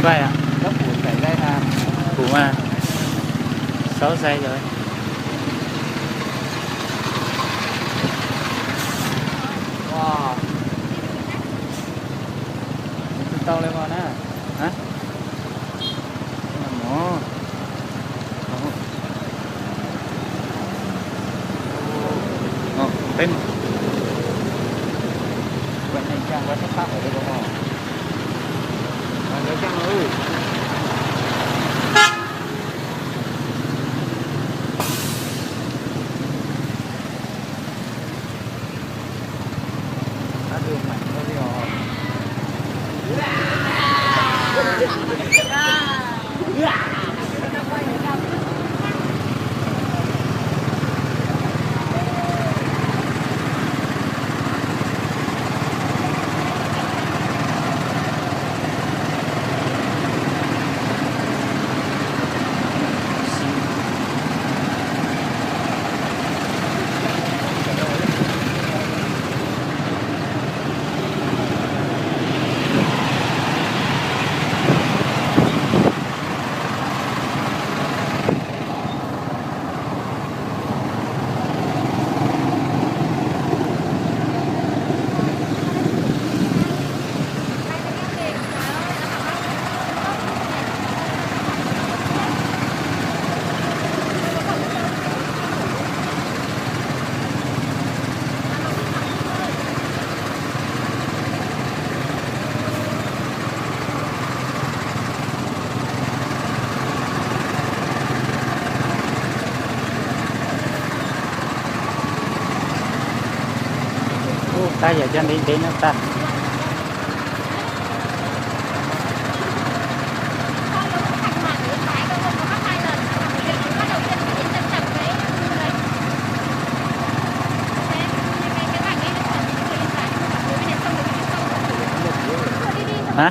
Vaj, koj pum bảy giây na. Pum mas, sáu giây rồi. Wow. Tsis tau li mas na. Hả? Mus. Mus, peb mus. Quay này ra qua sắp pháp ở đây đúng không? Mà nhớ chắc nó ơi. Tab yog cov ntev ntev no tag. Hả?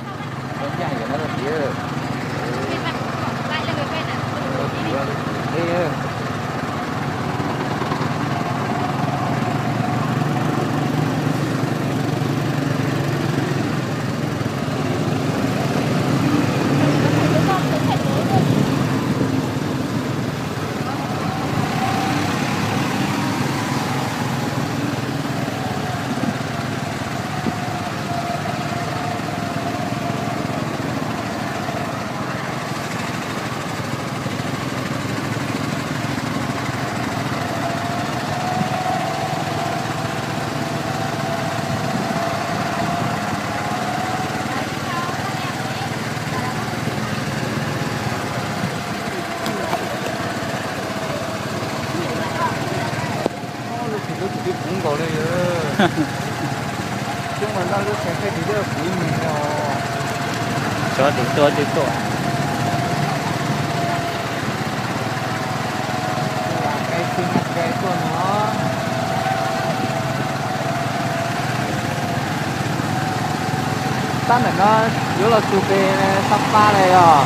Lub tsis lub tsis twb puv nkaus li. Xyoob mas noj lub tsev khaij tsis twb puv ib me os. Tsov twb tuaj twb tuaj. Ua kai xwb mas kai tuaj no. Tab ntawm no yuav los txug pem Xab Pab lawm yog.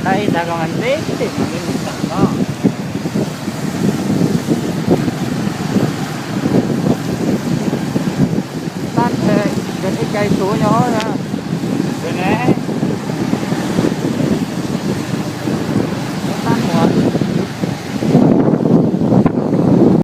Tab ib ntag los ntev ntev mas li mus tawm no. Tab ntshe yog ib kai tsuv nyob na.